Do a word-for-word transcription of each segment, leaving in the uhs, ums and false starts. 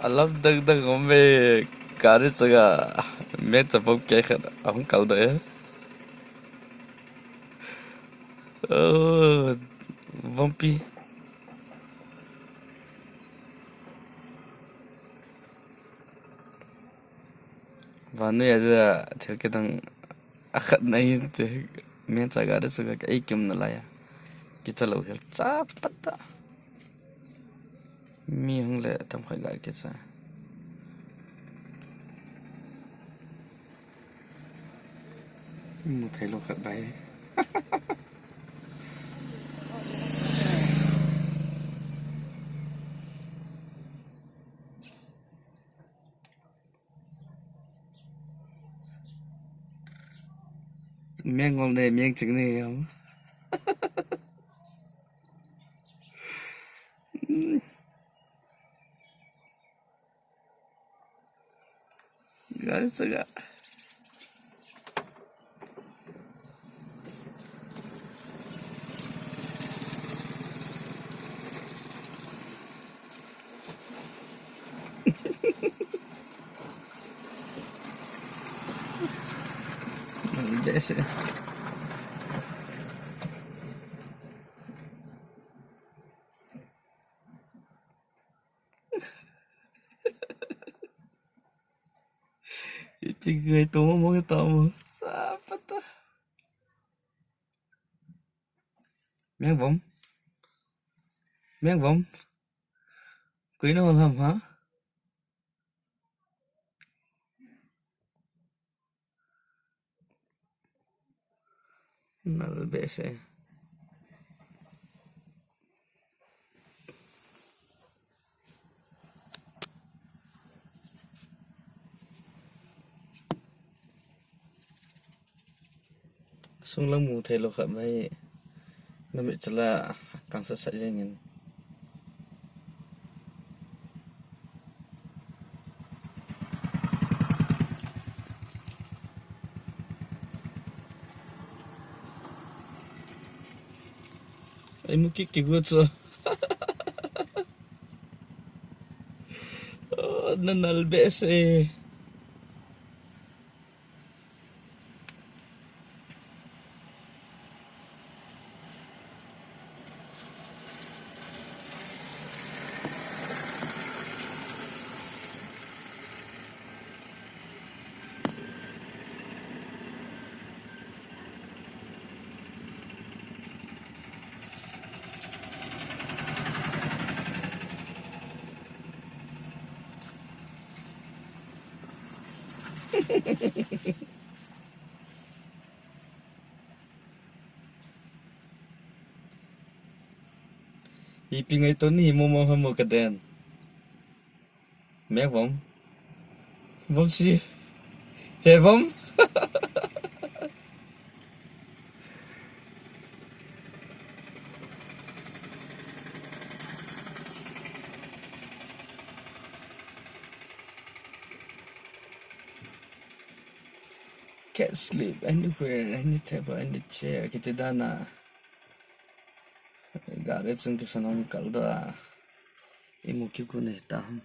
Alam dang dang um e, gari chunga meng chapang kei khat ahung kal doh e. Oh, vompi. Vannoi a dia thil kidang akhat na hin te, meng cha gari chunga ka ei kim nalai a. Kicha lou hel cha pata. Mi hung le tam khoi ga kicha. Mu thei lou khat bai. Meng ngol ne, meng ching ne ham. Gari chaga. Behseh. Ipi ngaito mo mo kita mo. Sapata. Meng vom. Meng vom. Koi na hol ham ha? Nal behseh. Sunglang mu thei lou khat mai. Namit chala kang sat sat jeng in. Ai mu kik kik gu chu. Oh, na nal behseh. Ipi ngaito ni mo mo mo ka den. Meng vom. Vom si. He vom. Can't sleep anywhere, any table, any chair. Kiti dan a. Gari chung kisan hung kal doh a. Imu kikun e tam.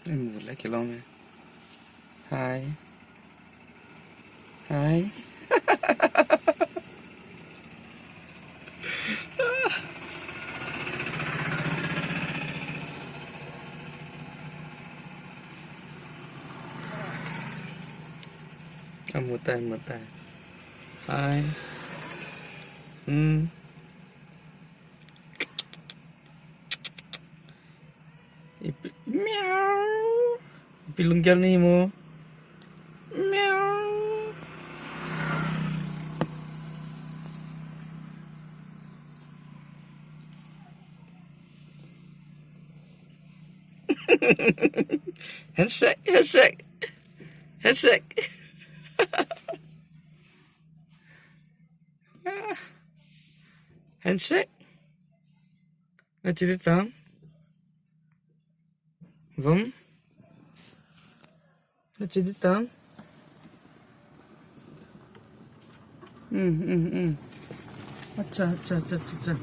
Em, mu le kilom e. Hai. Hai. Amu tai, amu tai. Hai. Hmm. Ipi, meow. Ipi lunggel ni mo. Meow. Handshake, handshake. Handshake. Handshake. Nache ding tam? Vom? Nache ding tam? Hmm, hmm, hmm. Acha, acha, acha, acha, acha.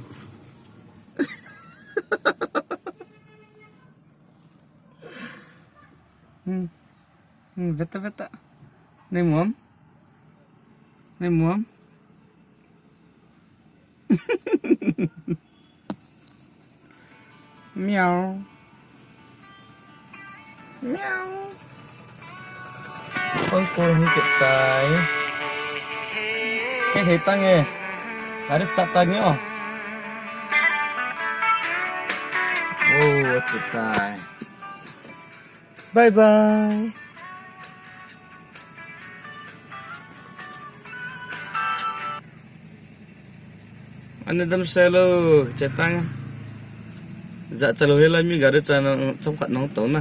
Hmm. Hmm, veta, veta. Nei mu am? Nei mu am? Meow. Meow. Kon ko hi ke tai. Ke hei tang e. Harus tak tang e o. Oh, ache tai. Bye bye. Ana damsel o, chetang. Ja chalo hela mi gari cha nang chomkhat nang to na.